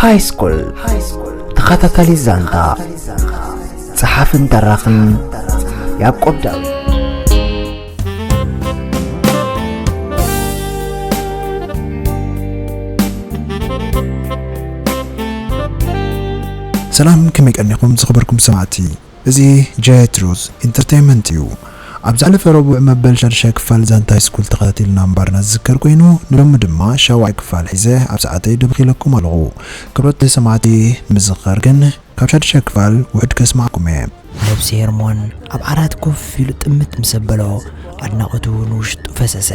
ሃይ ስኩል ተኸታታሊ ዛንታ፣ ጸሓፍን ተራኽን ያዕቆብ ዳዊት። ሰላም፣ ከመይ ቀኒኹም ዝኸበርኩም ሰማዕቲ? እዚ ጀ ትሩዝ ኢንተርቴይንመንት እዩ። ኣብ ዝሓለፈ ረቡዕ መበል ሻድሻይ ክፋል ዛንታ ሃይ ስኩል ተኸታቲልና ምንባርና ዝዝከር ኮይኑ፣ ንሎሚ ድማ ሻውዓይ ክፋል ሒዘ ኣብ ሰዓተይ ደብኺለኩም ኣለኹ። ክብረት ሰማዕቲ ንምዝኽኻር ግን ካብ ሻድሻይ ክፋል ውሑድ ከስማዕኩም እየ። ነብሲ ሄርሞን ኣብ ዓራት ኮፍ ኢሉ ጥምት ምስ ኣበሎ፣ ኣድናቖቱ ንውሽጡ ፈሰሰ።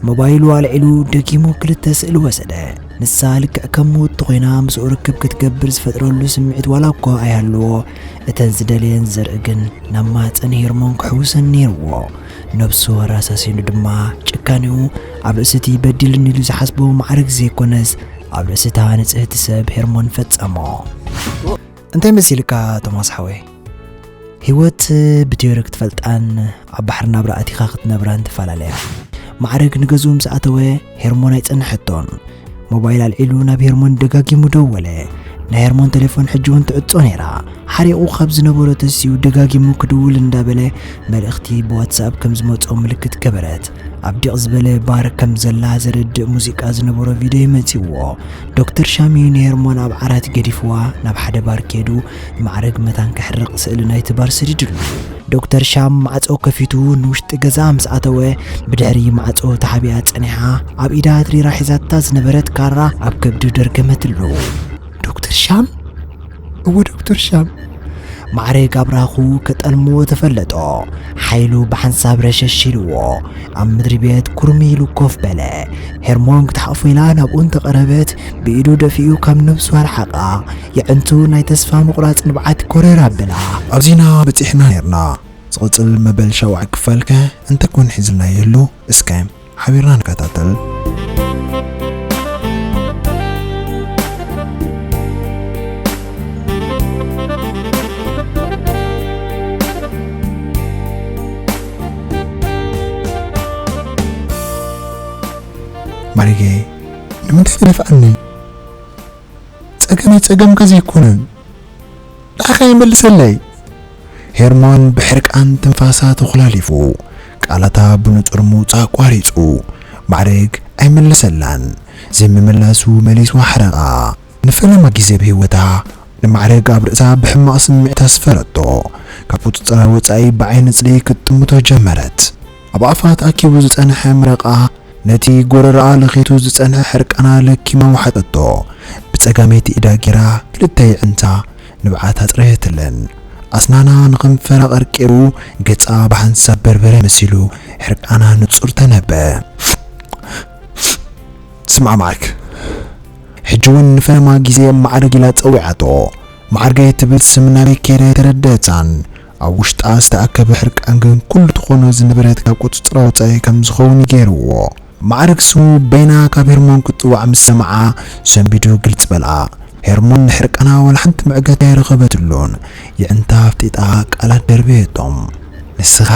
ሞባይሉ ኣልዒሉ ደጊሙ ክልተ ስእሊ ወሰደ። ንሳ ልክዕ ከም ምውቲ ኮይና ምስኡ ርክብ ክትገብር ዝፈጥረሉ ስምዒት ዋላ እኳ ኣይሃልዎ፣ እተን ዝደለየን ዘርኢ ግን ናብ ማህጸን ሄርሞን ክሕውሰን ነይርዎ። ነብሱ ኣራሳሲኑ ድማ ጭካኔኡ ኣብ ርእሲ እቲ በዲልኒ ኢሉ ዝሓስቦ ማዕረግ ዘይኮነስ ኣብ ርእሲ እታ ንጽህቲ ሰብ ሄርሞን ፈጸሞ። እንታይ መሲልካ ቶማስ ሓወይ? ህይወት ብቲዮሪ ክትፈልጣን ኣብ ባሕሪ ናብራ ኣቲኻ ክትነብራን ትፈላለያ። ማዕረግ ንገዝኡ ምስ ኣተወ ሄርሞን ኣይጸንሐቶን። ሞባይል ኣልዒሉ ናብ ሄርሞን ደጋጊሙ ደወለ። ናይ ሄርሞን ቴሌፎን ሕጂ እውን ትዕጾ ነይራ። ሓሪቑ ካብ ዝነበሮ ተሲኡ ደጋጊሙ ክድውል እንዳበለ መልእኽቲ ብዋትስኣፕ ከም ዝመጾ ምልክት ገበረት። ኣብ ዲቕ ዝበለ ባር ከም ዘላ ዘረድእ ሙዚቃ ዝነበሮ ቪድዮ ይመጽዎ። ዶክተር ሻም እዩ ንሄርሞን ኣብ ዓራት ገዲፍዋ ናብ ሓደ ባር ከይዱ ማዕረግ መታን ከሕርቕ ስእሊ ናይቲ ባር ሰዲድሉ። ዶክተር ሻም ማዕጾ ከፊቱ ንውሽጢ ገዛ ምስ ኣተወ፣ ብድሕሪ ማዕጾ ተሓቢኣ ጸኒሓ ኣብ ኢዳ ኣትሪራ ሒዛታ ዝነበረት ካራ ኣብ ከብዱ ደርገመትሉ። ዶክተር ሻም? እወ ዶክተር ሻም። ማዕረግ ኣብራኹ ከጠልምዎ ተፈለጦ። ሓይሉ ብሓንሳብ ረሸሽ ኢልዎ ኣብ ምድሪ ቤት ኩርሚ ኢሉ ኮፍ በለ። ሄርሞን ክትሓቑፎ ኢላ ናብኡ እንተቐረበት ብኢዱ ደፊኡ ካብ ነብሱ ኣርሓቓ። የዕንቱ ናይ ተስፋ ምቑራጽ ንብዓት ኮረር ኣብላ። ኣብዚና በጺሕና ኔርና። ዝቕጽል መበል ሻውዓይ ክፋልከ እንታይ ኮን ሒዝልና ይህሉ? እስከ ሓቢርና ንከታተል። ማሪጌ፣ ንምንታይ ትደፍኣኒ? ጸገመይ ጸገምካ ዘይኮነን። ንዓኻ ይመልሰለይ። ሄርሞን ብሕርቃን ትንፋሳ ተኹላሊፉ፣ ቃላታ ብንጹር ምውጻእ ኣቋሪጹ። ማዕረግ ኣይመለሰላን። ዘይምምላሱ መሊሱ ኣሕረቓ። ንፈለማ ግዜ ብህይወታ ንማዕረግ ኣብ ርእሳ ብሕማቕ ስምዒት ኣስፈረቶ። ካብ ቁጽጽራ ወጻኢ ብዓይኒ ጽልኢ ክትጥምቶ ጀመረት። ኣብ ኣፋ ተኣኪቡ ዝጸንሐ ምረቓ ነቲ ጎረረኣ ለኺቱ ዝጸንሐ ሕርቃና ለኪማ ወሓጠቶ። ብጸጋመይቲ ኢዳ ጌራ ክልተ የዕንታ ንብዓት ኣጽረየትለን። ኣስናና ንኸንፈራ ቀርቂሩ፣ ገጻ ብሓንሳብ በርበረ መሲሉ፣ ሕርቃና ንጹር ተነበ። ስማዕ ማዕረግ፣ ሕጂ እውን ንፈለማ ግዜ ማዕረግ ኢላ ጸዊዓቶ። ማዕርገይ ትብል ስም ናበይ ከይዳ ኣይተረድአታን። ኣብ ውሽጣ ዝተኣከበ ሕርቃን ግን ኩሉ ትኾኖ ዝነበረት ካብ ቁጽጽራ ወጻኢ ከም ዝኸውን ገይርዎ። ማዕረግ ስሙ በይና ካብ ሄርሞን ክትጽዋዕ ምስ ሰምዓ ሰንቢዱ ግልጽ በልኣ። ሄርሞን ንሕርቃና ወላ ሓንቲ መዕገቲ ኣይረኸበትሉን። የዕንታ ኣፍጢጣ ቃላት ደርበየቶም። ንስኻ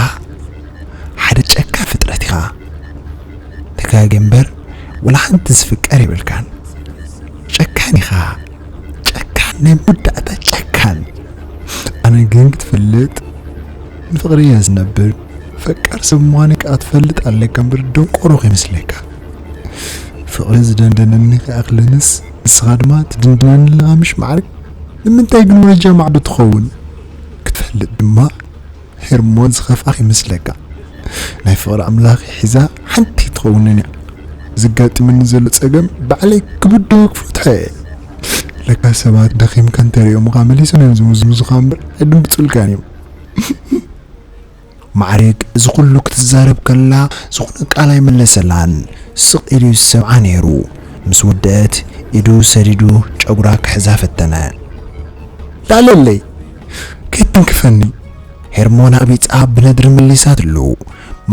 ሓደ ጨካን ፍጥረት ኢኻ። ተጋጊ እምበር ወላ ሓንቲ ዝፍቀር የብልካን። ጨካን ኢኻ። ጨካን፣ ናይ መወዳእታ ጨካን። ኣነ ግን ክትፈልጥ ንፍቕሪ እየ ዝነብር። ፈቃር ሰብ ምዃነይ ከኣ ትፈልጥ ኣለካ እምበር ደንቆሮ ከይመስለካ። ፍቕሪ ዝደንደነኒ ከይኣኽለንስ ንስኻ ድማ ትድንድነኒ ኣለኻ ምሽ ማዕረግ? ንምንታይ ግን ወረጃ ማዕዶ ትኸውን? ክትፈልጥ ድማ ሄርሞን ዝኸፍኣ ከይመስለካ። ናይ ፍቕሪ ኣምላኽ ሒዛ ሓንቲ ኣይትኸውንን እያ። ዘጋጢመኒ ዘሎ ጸገም ባዕለይ ክብድሆ ክፈትሖ እየ። ለካ ሰባት ደኺምካ እንተሪኦምኻ መሊሶም እዮም ዝምዝምዙኻ እምበር ኣይድንግጹልካን እዮም። ማዕረግ እዚ ኩሉ ክትዛረብ ከላ ዝኾነ ቃል ኣይመለሰላን። ስቕ ኢሉ ይሰምዓ ነይሩ። ምስ ወደአት ኢዱ ሰዲዱ ጨጉራ ክሕዛ ፈተነ። ዳለለይ፣ ከይትንክፈኒ። ሄርሞን ኣቢጻ ብነድሪ መሊሳትሉ።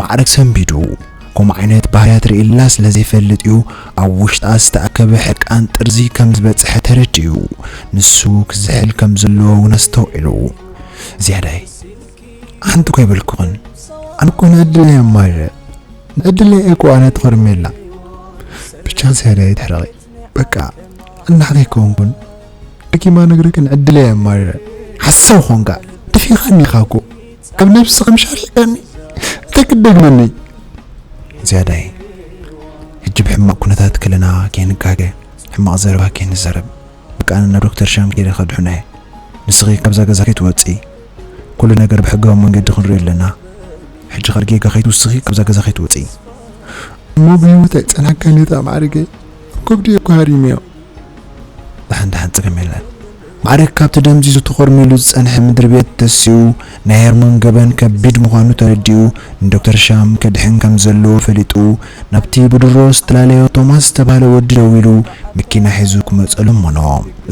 ማዕረግ ሰንቢዱ። ከምኡ ዓይነት ባህርያት ርእይላ ስለ ዘይፈልጥ እዩ ኣብ ውሽጣ ዝተኣከበ ሕርቃን ጥርዚ ከም ዝበጽሐ ተረዲኡ። ንሱ ክዝሕል ከም ዘለዎ እውን ኣስተውዒሉ። ዝያዳይ ሓንቲ እኮ ኣይበልኩኽን። ኣነ እኮ ንዕድለይ እየ እማረ። ንዕድለይ እየ እኮ ኣነ ተኸርሜላ። ብቻ ካንሰር ኣይትሕረቒ። በቃ፣ እናሕረይ ከውንኩን ደኪማ ነግረክን ዕድለይ ኣማሪረ። ሓሳብ ኾንካ፣ ደፊኻኒ ኢኻ እኮ። ካብ ነብሲ ከም ሻርሒካኒ፣ እንታይ ክትደግመኒ? ዝያዳይ፣ ሕጂ ብሕማቕ ኩነታት ክልና ከይንጋገ፣ ሕማቕ ዘረባ ከይንዘረብ። በቃ፣ ኣነ ናብ ዶክተር ሻም ከይደ ከድሕኖ እየ። ንስኺ ካብዛ ገዛ ከይትወጺ፣ ኩሉ ነገር ብሕጋዊ መንገዲ ክንሪኦ ኣለና። ሕጂ ካብ ጌጋ ከይትውስኺ፣ ካብዛ ገዛ ከይትወጺ። እሞ ብህይወት ኣይጸናሕካን እታ ማዕርገይ። ከብዲ እኮ ሃሪምዮ። ደሓን፣ ደሓን፣ ጸገም የለን። ማዕረግ ካብቲ ደምዚዙ ተኾርሚሉ ዝጸንሐ ምድሪ ቤት ተሲኡ፣ ናይ ሄርሞን ገበን ከቢድ ምዃኑ ተረዲኡ፣ ንዶክተር ሻም ከድሕን ከም ዘለዎ ፈሊጡ፣ ናብቲ ብድሮ ዝተላለዮ ቶማስ ዝተባህለ ወዲ ደዊሉ፣ መኪና ሒዙ ክመጸሉ እመኖ።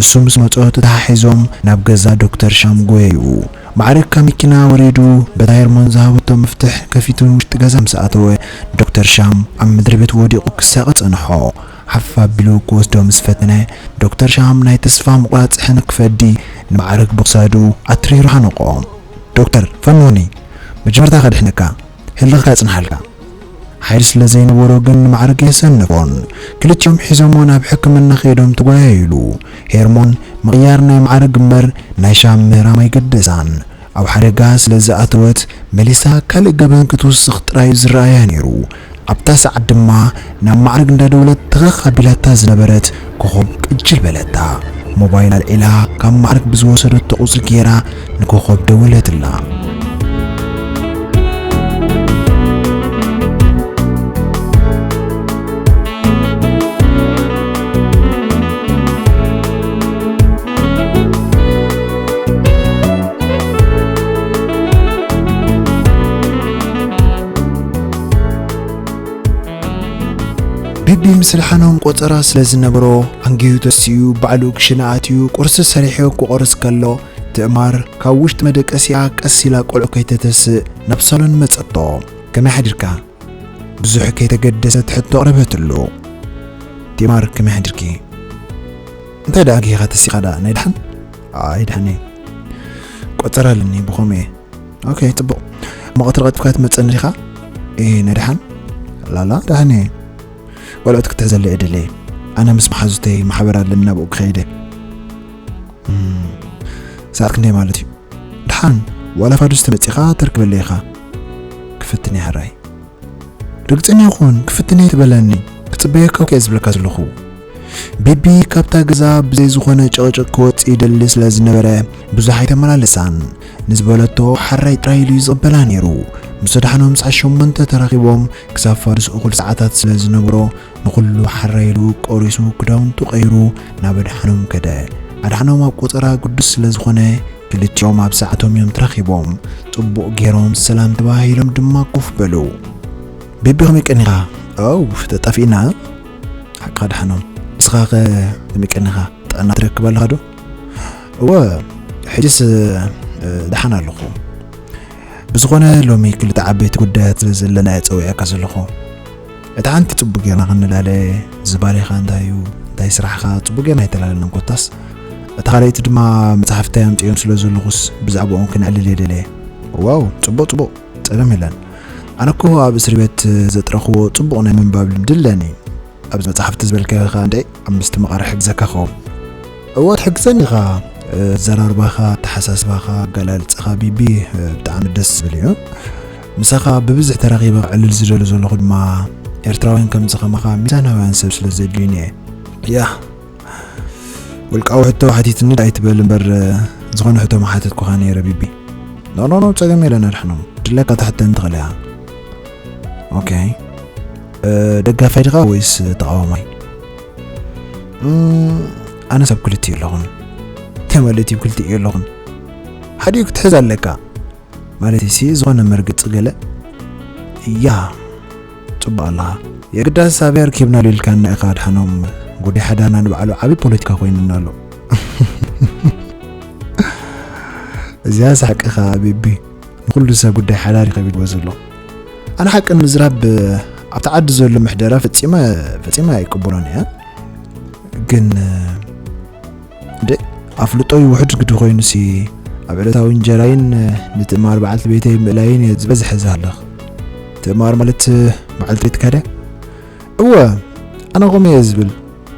እሱ ምስ መጾ ተተሓሒዞም ናብ ገዛ ዶክተር ሻም ጎየዩ። ማዕረግ ካብ መኪና ወሪዱ፣ በታ ሄርሞን ዝሃበቶ መፍትሕ ከፊቱ ንውሽጢ ገዛ ምስ ኣተወ፣ ዶክተር ሻም ኣብ ምድሪ ቤት ወዲቑ ክሳቐ ጸንሖ። ሓፍ ኣቢሉ ክወስዶ ምስ ፈተነ፣ ዶክተር ሻም ናይ ተስፋ ምቑራጽ ሕንክፈዲ ንማዕረግ ብኽሳዱ ኣትሪሩ ሓነቆ። "ዶክተር፣ ፈንውኒ፣ መጀመርታ ከድሕነካ፣ ህልኽካ ጽንሓልካ።" ሓይሊ ስለ ዘይነበሮ ግን ንማዕረግ የሰነፎን። ክልቲኦም ሒዞሞ ናብ ሕክምና ከይዶም ተጓያይሉ። ሄርሞን ምቕያር ናይ ማዕረግ እምበር ናይ ሻም ምህራም ኣይገደሳን። ኣብ ሓደጋ ስለ ዝኣተወት መሊሳ ካልእ ገበን ክትውስኽ ጥራይ ዝረኣያ ነይሩ። ኣብታ ሰዓት ድማ ናብ ማዕረግ እንዳደወለት ተኸኽ ኣቢላታ ዝነበረት ኮኾብ ቅጅል በለታ። ሞባይል ኣልዒላ ካብ ማዕረግ ብዝወሰደቶ ቁጽሪ ገይራ ንኮኾብ ደወለትላ። ቢቢ ምስ ደሓኖም ቆጸራ ስለ ዝነበሮ፣ ኣንጊሁ ተሲኡ ባዕሉ ክሽነ ኣትዩ ቁርሲ ሰሪሑ ክቆርስ ከሎ፣ ትእማር ካብ ውሽጢ መደቀሲኣ ቀስ ኢላ ቆልዑ ከይተተስእ ናብ ሳሎን መጸቶ። "ከመይ ሓዲርካ?" ብዙሕ ከይተገደሰት ሕቶ ኣቕረበትሉ። "ትእማር፣ ከመይ ሓዲርኪ?" "እንታይ ደኣ ኣንጊህኻ ተሲኻ ደኣ? ናይ ደሓን?" "ኣይ፣ ደሓን እየ። ቆጸራ ኣለኒ፣ ብኸምኡ እየ።" "ኦኬ፣ ጽቡቕ። እሞ ቀትሪ ቀልጢፍካ ትመጸኒ ዲኻ?" "እ፣ ናይ ደሓን?" "ላላ፣ ደሓን እየ። ቆልዑት ክትሕዘለይ እየ ደልየ። ኣነ ምስ መሓዙተይ ማሕበር ኣለኒ፣ ናብኡ ክኸይድ እየ።" "እም፣ ሰዓት ክንደይ ማለት እዩ?" "ደሓን፣ ዋላ ፋዱስ ተመጺኻ ተርክበለይ ኢኻ። ክፍትን እየ ሕራይ።" "ርግጸኛ ኩን፣ ክፍትን እየ ትበለኒ። ክጽበየካ እኮ እየ ዝብለካ ዘለኹ።" ቢቢ ካብታ ገዛ ብዘይ ዝኾነ ጭቕጭቕ ክወጽእ ይደሊ ስለ ዝነበረ፣ ብዙሕ ኣይተመላለሳን። ንዝበለቶ ሓራይ ጥራይ ኢሉ እዩ ዝቕበላ ነይሩ። ምስ ኣድሓኖም ሰዓት ሸሞንተ ተራኺቦም፣ ክሳብ ፋዱስ እኹል ሰዓታት ስለ ዝነብሮ፣ ንኹሉ ሓራይ ኢሉ ቆሪሱ፣ ክዳውንቱ ቀይሩ፣ ናብ ኣድሓኖም ከደ። ኣድሓኖም ኣብ ቆጸራ ግዱስ ስለ ዝኾነ፣ ክልቲኦም ኣብ ሰዓቶም እዮም ተራኺቦም። ጽቡቕ ገይሮም ሰላም ተባሂሎም ድማ ኮፍ በሉ። "ቤቢ፣ ከመይ ቀኒኻ?" "ኣው፣ ተጣፊእና፣ ሓቅኻ ደሓኖም። ንስኻ ኸ ከመይ ቀኒኻ? ጥዕና ትረክብ ኣለኻ ዶ?" "እወ፣ ሕጅስ፣ እ፣ ደሓን ኣለኹ። ብዝኾነ፣ ሎሚ ክልተ ዓበይቲ ጉዳያት ስለ ዘለና እየ ጸዊዐካ ዘለኹ። እታ ሓንቲ፣ ጽቡቕ ጌርና ክንላለ፣ እዚ ባሌኻ እንታይ እዩ? እንታይ ስራሕኻ? ጽቡቕ ጌርና ኣይተላለልናን ኮታስ። እታ ካልኣይቲ ድማ፣ መጽሓፍተይ ኣምጺኦም ስለ ዘለኹስ፣ ብዛዕባኦም ክነዕልል እየ ደልየ።" "ዋው፣ ጽቡቕ፣ ጽቡቕ፣ ጸገም የለን። ኣነ እኮ ኣብ እስሪ ቤት ዘጥረኽዎ ጽቡቕ ናይ ምንባብ ልምዲ ኣለኒ። ኣብዚ መጽሓፍቲ ዝበልካዮ ኸኣ እንድዒ ኣብ ምስትምቓር እሕግዘካ ኸውን?" "እወ፣ ትሕግዘኒ ኢኻ። ኣዘራርባኻ፣ ኣተሓሳስባኻ፣ ኣገላልጻኻ ቢቢ፣ ብጣዕሚ ደስ ዝብል እዩ። ምሳኻ ብብዝሒ ተራኺበ ክዕልል ዝደሊ ዘለኹ ድማ፣ ኤርትራውያን ከምዚ ከማኻ ሚዛናውያን ሰብ ስለ ዘድልዩኒ እየ። ያ፣ ውልቃዊ ሕቶ ሓቲትኒ ኣይትበል እምበር፣ ዝኾነ ሕቶ ምሓተትኩኻ ነይረ ቢቢ። ኖ፣ ኖ፣ ኖ፣ ጸገም የለን ኣድሓኖም። ድለካ ትሕተኒ ትኽእል ኢኻ። ኦኬ። እ፣ ደጋፋይ ዲኻ ወይስ ተቓዋማይ?" "እም፣ ኣነስ ኣብ ክልቲኡ ኣለኹን። እንታይ ማለት እዩ ኣብ ክልቲኡ ኣለኹን? ሓዲኡ ክትሕዝ ኣለካ። ማለት ሲ ዝኾነ መርግጽ ገለ?" "እያ፣ ጽቡቕ ኣለኻ። የግዳስ ኣበይ ኣርኪብናሉ ኢልካና ኢኻ ኣድሓኖም። ጉዳይ ሓዳርና ንባዕሉ ዓቢ ፖለቲካ ኮይኑና ኣሎ።" "እዚኣ ሳሕቅኻ ቢቢ፣ ንኹሉ ሰብ ጉዳይ ሓዳር እዩ ከቢድዎ ዘሎ። ኣነ ሓቂ ንምዝራብ ኣብቲ ዓዲ ዘሎ ምሕደራ ፈጺመ፣ ፈጺመ ኣይቅበሎን እየ። ግን፣ እንደ ኣፍልጦይ ውሑድ ግዲ ኮይኑሲ፣ ኣብ ዕለታዊ እንጀራይን ንትእማር በዓልቲ ቤተይ ምእላይን እየ ዝበዝሐ ዝሃልኽ።" "ትእማር ማለት በዓልቲ ቤትካ ድያ?" "እወ፣ ኣነ ከምኡ እየ ዝብል።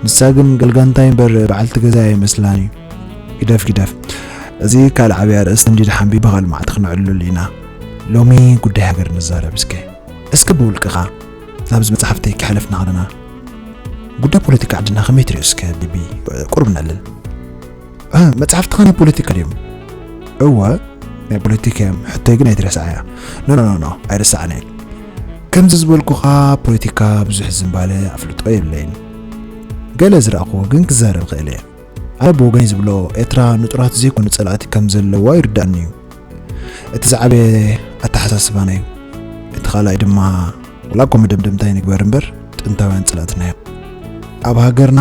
ንሳ ግን ገልጋንታይ እምበር በዓልቲ ገዛ ኣይመስላን እዩ። ግደፍ፣ ግደፍ። እዚ ካልእ ዓብያ ርእስቲ እንዲ ደሓን ቢቢ ካልእ መዓልቲ ክነዕልሉ ኢና። ሎሚ ጉዳይ ሃገር ንዛረብ እስከ። እስከ ብውልቅኻ ናብዚ መጽሓፍተይ ክሕለፍና ከለና፣ ጉዳይ ፖለቲካ ዓድና ከመይ ትሪኦ እስከ ቢቢ? ቁሩብ ነዕልል። እ፣ መጽሓፍትኻ ናይ ፖለቲካ ድዮም? እወ፣ ናይ ፖለቲካ እዮም። ሕቶይ ግን ኣይትረስዓያ። ኖ፣ ኖ፣ ኖ፣ ኖ፣ ኣይረስዓን እየ። ከምዚ ዝበልኩኻ ፖለቲካ ብዙሕ ዝምባለ ኣፍልጦ የብለይን። ገለ ዝረኣኽዎ ግን ክዛረብ እኽእል እየ። ኣነ ብወገነይ ዝብሎ፣ ኤርትራ ንጡራት ዘይኮኑ ጸላእቲ ከም ዘለዋ ይርድኣኒ እዩ። እቲ ዝዓበየ ኣተሓሳስባና እዩ። እቲ ካልኣይ ድማ፣ ወላ እኮ መደምደምታ ይንግበር እምበር፣ ጥንታውያን ጸላእትና እዮም። ኣብ ሃገርና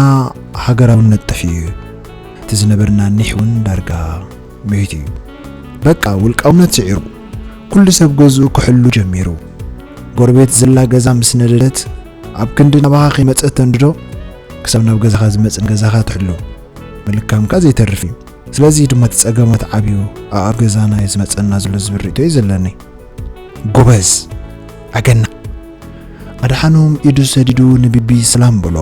ሃገራውነት ጠፊኡ እዩ። እቲ ዝነበረና ኒሕ እውን ዳርጋ መይቱ እዩ። በቃ ውልቃውነት ስዒሩ፣ ኩሉ ሰብ ገዝኡ ክሕሉ ጀሚሩ። ጎረቤት ዘላ ገዛ ምስ ነደደት፣ ኣብ ክንዲ ናባኻ ከይመጸት ተንድዶ፣ ክሳብ ናብ ገዛኻ ዝመጽእ ንገዛኻ ትሕሉ። ምልካምካ ዘይተርፍ እዩ። ስለዚ ድማ እቲ ጸገማት ዓብዩ ኣብ ገዛና እዩ ዝመጸና ዘሎ ዝብል ርእይቶ እዩ ዘለኒ። ጎበዝ፣ ኣገና። ኣድሓኖም ኢዱ ሰዲዱ ንቢቢ ሰላም በሎ።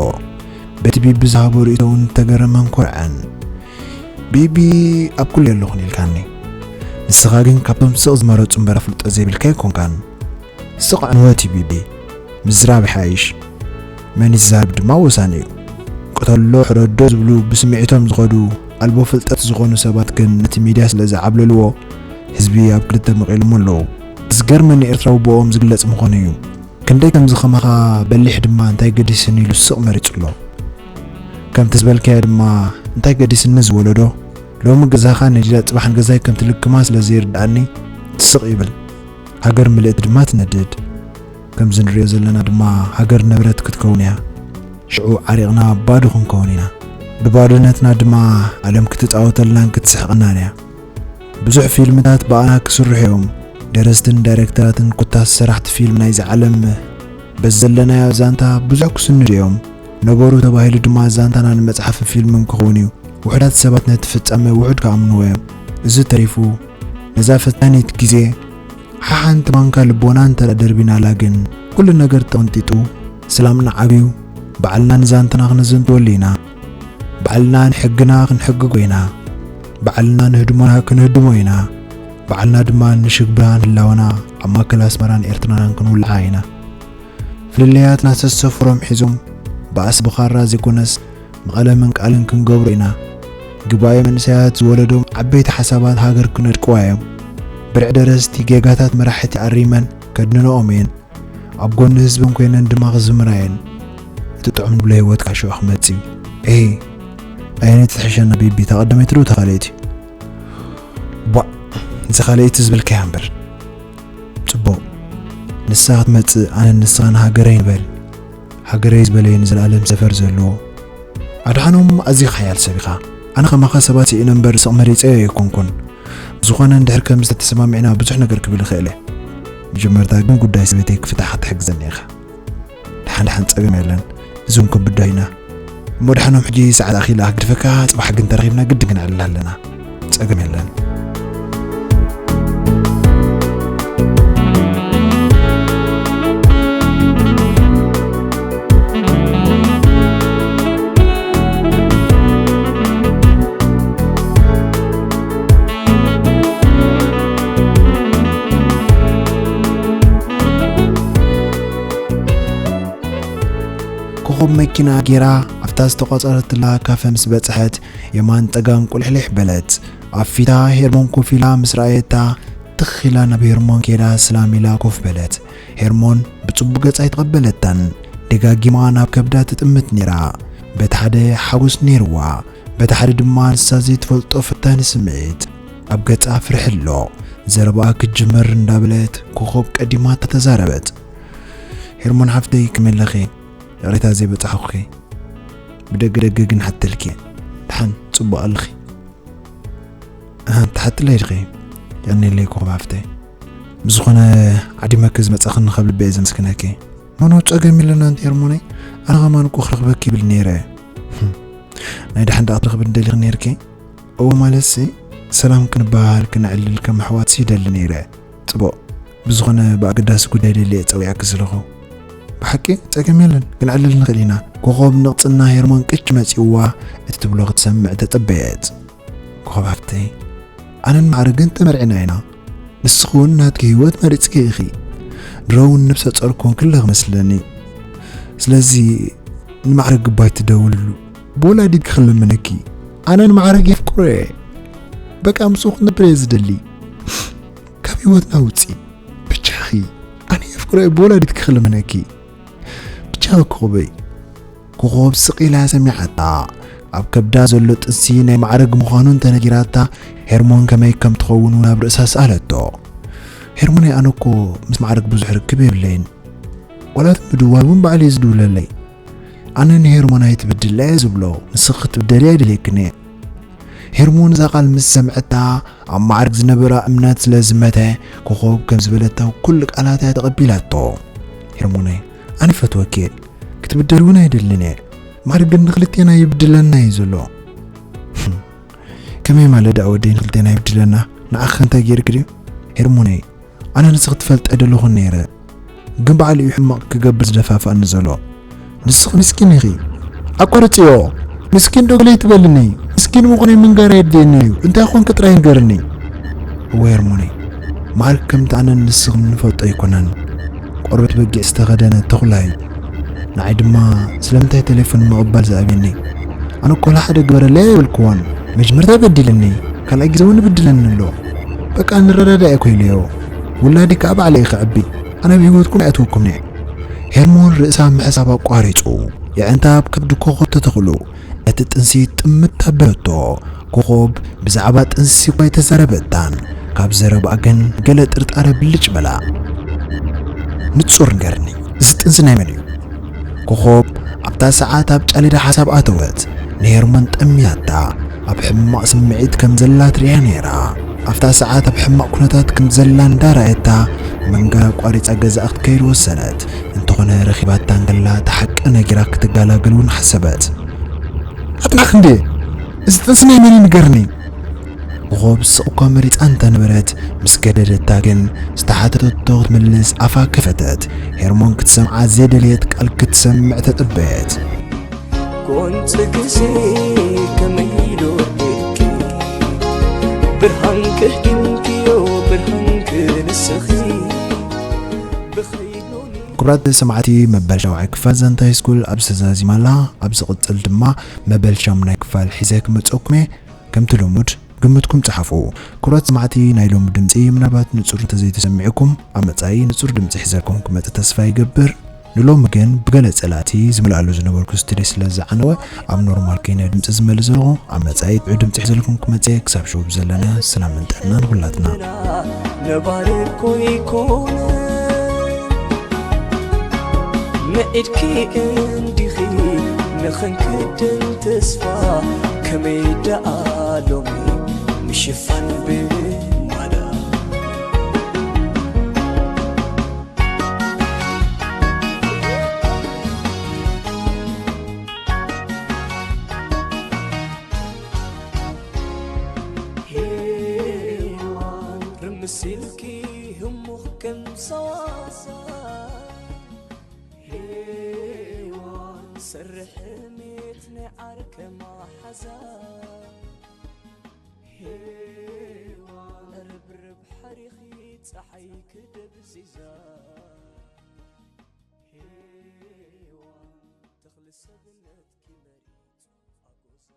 በቲ ቢቢ ዝሃቦ ርእይቶ እውን ተገረመን ኮርዐን። ቢቢ፣ ኣብ ኩሉ የለኹን ኢልካኒ። ንስኻ ግን ካብቶም ስቕ ዝመረጹ እምበር ኣፍልጦ ዘይብልካ ኣይኮንካን። ስቕ ዕንወት እዩ ቢቢ። ምዝራብ ይሓይሽ። መን ይዛረብ ድማ ወሳኒ እዩ። ቅተሎ ሕረዶ ዝብሉ ብስምዒቶም ዝኸዱ ኣልቦ ፍልጠት ዝኾኑ ሰባት ግን ነቲ ሚድያ ስለ ዝዓብለልዎ ህዝቢ ኣብ ክልተ መቒሎሞ ኣለዉ። ዝገርመኒ ኤርትራዊ ብኦም ዝግለጽ ምዃኑ እዩ። ክንደይ ከምዚ ከማኻ በሊሕ ድማ እንታይ ገዲስኒ ኢሉ ስቕ መሪጹ ኣሎ። ከምቲ ዝበልካዮ ድማ እንታይ ገዲስኒ ዝወለዶ ሎሚ ገዛኻ ነዲዳ ጽባሕ ንገዛይ ከም ትልክማ ስለ ዘይርድኣኒ ስቕ ይብል። ሃገር ምልእቲ ድማ ትነድድ። ከምዚ ንሪኦ ዘለና ድማ ሃገር ንብረት ክትከውን እያ። ሽዑ ዓሪቕና ባዶ ክንከውን ኢና። ብባዶነትና ድማ ዓለም ክትጻወተልናን ክትስሕቐናን እያ። ብዙሕ ፊልምታት ብኣና ክስርሑ እዮም። ደረስትን ዳይሬክተራትን ኮታስ ሰራሕቲ ፊልም ናይዚ ዓለም በዚ ዘለናዮ ዛንታ ብዙሕ ክስንዱ እዮም። ነበሩ ተባሂሉ ድማ ዛንታና ንመጽሓፍን ፊልምን ክኸውን እዩ። ውሑዳት ሰባት ነቲ ፍጻመ ውሑድ ክኣምንዎ እዮም። እዚ ተሪፉ ነዛ ፈታኒት ግዜ ሓሓንቲ ማንካ ልቦና እንተ ደርቢናላ ግን ኩሉ ነገር ተቐንጢጡ፣ ሰላምና ዓብዩ፣ ባዕልና ንዛንታና ክነዘንትወሉ ኢና። ባዕልና ንሕግና ክንሕግጎ ኢና። ባዕልና ንህድሞና ክንህድሞ ኢና። ባዕልና ድማ ንሽግብራን ህላወና ኣብ ማእከል ኣስመራን ኤርትራናን ክንውልዓ ኢና። ፍልልያትና ሰሰፍሮም ሒዞም ባእሲ ብኻራ ዘይኮነስ ብቐለምን ቃልን ክንገብሮ ኢና። ግባኤ መንእሰያት ዝወለዶም ዓበይቲ ሓሳባት ሃገር ክነድቅዋ እዮም። ብርዒ ደረስቲ ጌጋታት መራሕቲ ኣሪመን ከድንንኦም እየን። ኣብ ጎኒ ህዝበን ኮይነን ድማ ክዝምራ እየን። እቲ ጥዑም ንብሎ ህይወትካ ሽዑ ክመጽእ እዩ። ኤሄ፣ ኣየነይቲ ትሕሸና ቢቢ፣ እታ ቀዳመይቲ ዶ እታ ካልኣይቲ? ቧዕ፣ እዚ ካልኣይቲ ዝበልካያ እምበር። ጽቡቕ። ንሳ ክትመጽእ ኣነን ንስኻን ሃገረይ ንበል። ሃገረይ ዝበለየ ንዘለኣለም ሰፈር ዘለዎ። ኣድሓኖም፣ ኣዚኻ ሓያል ሰብ ኢኻ። ኣነ ከማኻ ሰባት ስኢነ እምበር ስቕ መሪጸዮ ኣይኮንኩን። ብዝኾነ እንድሕር ከምዚ ተተሰማሚዕና ብዙሕ ነገር ክብል እኽእል እየ። መጀመርታ ግን ጉዳይ ሰበይተይ ክፍታሕ ክትሕግዘኒ ኢኻ። ደሓን ደሓን ጸገም የለን። እዚ እውን ክንብድሆ ኢና። እሞ ደሓኖም ሕጂ ሰዓት ኣኺላ ክግድፈካ፣ ጽባሕ ግን ተራኺብና ግድን ክነዕልል ኣለና። ጸገም የለን። ኮኾብ መኪና ጌራ ኣብታ ዝተቖጸረትላ ካፈ ምስ በጽሐት፣ የማን ጸጋም ቁልሕሊሕ በለት። ኣብ ፊታ ሄርሞን ኮፍ ኢላ ምስ ረኣየታ፣ ትኽ ኢላ ናብ ሄርሞን ከይዳ ሰላም ኢላ ኮፍ በለት። ሄርሞን ብጽቡቕ ገጻ ኣይተቐበለታን። ደጋጊማ ናብ ከብዳ ትጥምት ነይራ። በቲ ሓደ ሓጎስ ነይርዋ፣ በቲ ሓደ ድማ ንሳ ዘይትፈልጦ ፈታኒ ስምዒት። ኣብ ገጻ ፍርሒ ኣሎ። ዘረባኣ ክትጅምር እንዳበለት ኮኾብ ቀዲማታ ተዛረበት። ሄርሞን ሓፍተይ፣ ከመይ ኣለኺ? ይቕሬታ ዘይበጻሕኹኺ። ብደገ ደገ ግን ሓተልኪ። ደሓን ጽቡቕ ኣለኺ? ኣሃ፣ ትሓትለይ ዲኺ? የቐንየለይ ኮኾብ ሓፍተይ። ብዝኾነ ዓዲመኪ ዝመጻኽኒ ካብ ልቢ እየ ዘመስግነኪ። ኖኖ፣ ጸገም የለን ኣንቲ ሄርሞነይ። ኣነ ከማን እኮ ክረኽበኪ ይብል ነይረ። ህም። ናይ ደሓን ደኣ ክትረኽብኒ ደሊኺ ነይርኪ? እወ ማለትሲ ሰላም ክንበሃል ክነዕልል ከም ኣሕዋትሲ ይደሊ ነይረ። ጽቡቕ። ብዝኾነ ብኣገዳሲ ጉዳይ ደልየ ጸዊዐኪ ዘለኹ። ብሓቂ ጸገም የለን፣ ክንዕልል ንኽእል ኢና። ኮኾብ ንቕጽና ሄርሞን ቅጭ መጺዋ፣ እቲ ትብሎ ክትሰምዕ ተጸበየት። ኮኾብ ሓፍተይ፣ ኣነን ማዕርግን ተመርዕና ኢና። ንስኺ እውን ናትኪ ህይወት መሪጽኪ ኢኺ። ድሮ እውን ነብሰ ጾር ኮንክለ ክመስለኒ። ስለዚ ንማዕርግ እባ ኣይትደውልሉ። ብወላዲት ክልምነኪ። ኣነ ንማዕርግ የፍቅሮ እየ። በቃ ምስኡ ክነብር እየ ዝደሊ። ካብ ህይወትና ውጺ። ብቻኺ። ኣነ የፍቅሮ እየ ብወላዲት ክልምነኪ። ብቻ ኮኾበይ። ኮኾብ ስቕ ኢላ ሰሚዓታ። ኣብ ከብዳ ዘሎ ጥንሲ ናይ ማዕርግ ምዃኑ እንተነጊራታ፣ ሄርሞን ከመይ ከም ትኸውን እውን ኣብ ርእሳ ሰኣለቶ። ሄርሞን፣ ኣነ እኮ ምስ ማዕርግ ብዙሕ ርክብ የብለይን። ዋላ እቲ ምድዋል እውን ባዕለይ ዝድውለለይ። ኣነ ንሄርሞን ኣይትብድላ እየ ዝብሎ፣ ንስኺ ክትብደሊ ኣይደልየክን እየ። ሄርሞን እዛ ቃል ምስ ሰምዐታ፣ ኣብ ማዕርግ ዝነበራ እምነት ስለ ዝመተ፣ ኮኾብ ከም ዝበለታ ኩሉ ቃላታ እያ ተቐቢላቶ። ሄርሞነይ፣ ኣነ ይፈትወኪ እየ። ክትብደል እውን ኣይደልን እየ። ማዕርግ ግን ንክልቴና ይብድለና እዩ ዘሎ። ከመይ ማለት ደኣ ወደይ ንክልቴና ይብድለና? ንዓኺ እንታይ ገይርክ ድዩ? ሄርሞነይ፣ ኣነ ንስኺ ትፈልጢ ኣይደለኹን ነይረ። ግን ባዕሉ እዩ ሕማቕ ክገብር ዝደፋፍኣኒ ዘሎ። ንስኺ ምስኪን ኢኺ። ኣቋርጽዮ። ምስኪን ዶ ገለ ይትበልኒ? ምስኪን ምዃነይ ምንጋር ኣየድልየኒ እዩ። እንታይ ኾንኪ ጥራይ ንገርኒ። እወ ሄርሞነይ፣ ማዕርግ ከምቲ ኣነን ንስኽን ንፈልጦ ኣይኮነን። ቆርበት በጊዕ ዝተኸደነ ተኹላ እዩ። ንዓይ ድማ ስለምንታይ ቴሌፎን ምቕባል ዝኣብየኒ? ኣነ እኮ ወላ ሓደ ግበረለይ ኣይበልክዎን። መጀመርታ በዲልኒ፣ ካልኣይ ግዜ እውን ይብድለኒ ኣሎ። በቃ ንረዳዳእ እኮ ኢለዮ። ውላዲ ከኣ ባዕለይ ክዕቢ። ኣነ ኣብ ህይወትኩም ኣይኣትወኩምን እየ። ሄርሞን ርእሳ ምሕሳብ ኣቋሪጹ፣ የዕንታ ኣብ ከብዲ ኮኾብ ተተኽሉ። ነቲ ጥንሲ ጥምት ኣበለቶ። ኮኾብ ብዛዕባ ጥንሲ እኳ ኣይተዛረበታን። ካብ ዘረባኣ ግን ገለ ጥርጣረ ብልጭ በላ። ንጹር ንገርኒ፣ እዚ ጥንሲ ናይ መን እዩ? ኮኾብ ኣብታ ሰዓት ኣብ ጫሊዳ ሓሳብ ኣተወት። ንሄርሞን ጠሚታታ። ኣብ ሕማቕ ስምዒት ከም ዘላ ትርእያ ነይራ። ኣብታ ሰዓት ኣብ ሕማቕ ኩነታት ከም ዘላ እንዳረኣየታ፣ መንገዳ ኣቋሪጻ ገዛኣ ክትከይድ ወሰነት። እንተኾነ ረኺባታ እንከላ፣ እቲ ሓቂ ነጊራ ክትገላገል እውን ሓሰበት። ኣጽናኽ እንዴ? እዚ ጥንሲ ናይ መን እዩ ንገርኒ? ኮኾብ ስቕ እኳ መሪጻ እንተነበረት፣ ምስ ገደደታ ግን ዝተሓተተቶ ክትምልስ ኣፋ ከፈተት። ሄርሞን ክትሰምዓ ዘይደለየት ቃል ክትሰምዕ ተጸበየት። ጎንፂ ግዜ ከመይ ኢሉ ወዲእኪ? ብርሃን ክህድምክዮ፣ ብርሃን ክንስኺ። ብኸይዶኒ ክቡራት ሰማዕቲ፣ መበል ሻውዓይ ክፋል ዛንታ ሃይስኩል ኣብዚ ተዛዚማ ኣላ። ኣብ ዝቕጽል ድማ መበል ሻሙናይ ክፋል ሒዘ ክመጸኩም እየ። ከምቲ ልሙድ ግምትኩም ጸሓፉ። ክቡራት ሰማዕቲ፣ ናይ ሎሚ ድምጺ ምናልባት ንጹር እንተዘይተሰሚዕኩም፣ ኣብ መጻኢ ንጹር ድምጺ ሒዘልኩም ክመጽእ ተስፋ ይገብር። ንሎሚ ግን ብገለ ጸላእቲ ዝምልኣሉ ዝነበርኩ ስቱድዮ ስለ ዝዓነወ፣ ኣብ ኖርማል ኮይነ ድምጺ ዝመልእ ዘለኹ። ኣብ መጻኢ ጥዑይ ድምጺ ሒዘልኩም ክመጽእ እየ። ክሳብ ሽዑ ብዘለና ሰላምን ጥዕናን ንኹላትና። ነባሪ እኮ ይኮነ ምዒድኪ እንዲኺ ንኽንክድን ተስፋ ከመይ ደኣ ሎሚ ምሽፋን ብማዳ ሄዋን ርምስ ኢልኪ ህሙኽ ከም ሰዋሳ ሄዋን ሰርሕ ሜት ናይ ዓርከ ማሓዛ ሄዋን ርብርብ ሓሪኺ ጸሓይ ክደብዚዛ ሄዋን ተኽሊ ሰብነትኪ መሪጹ ኣጎዛ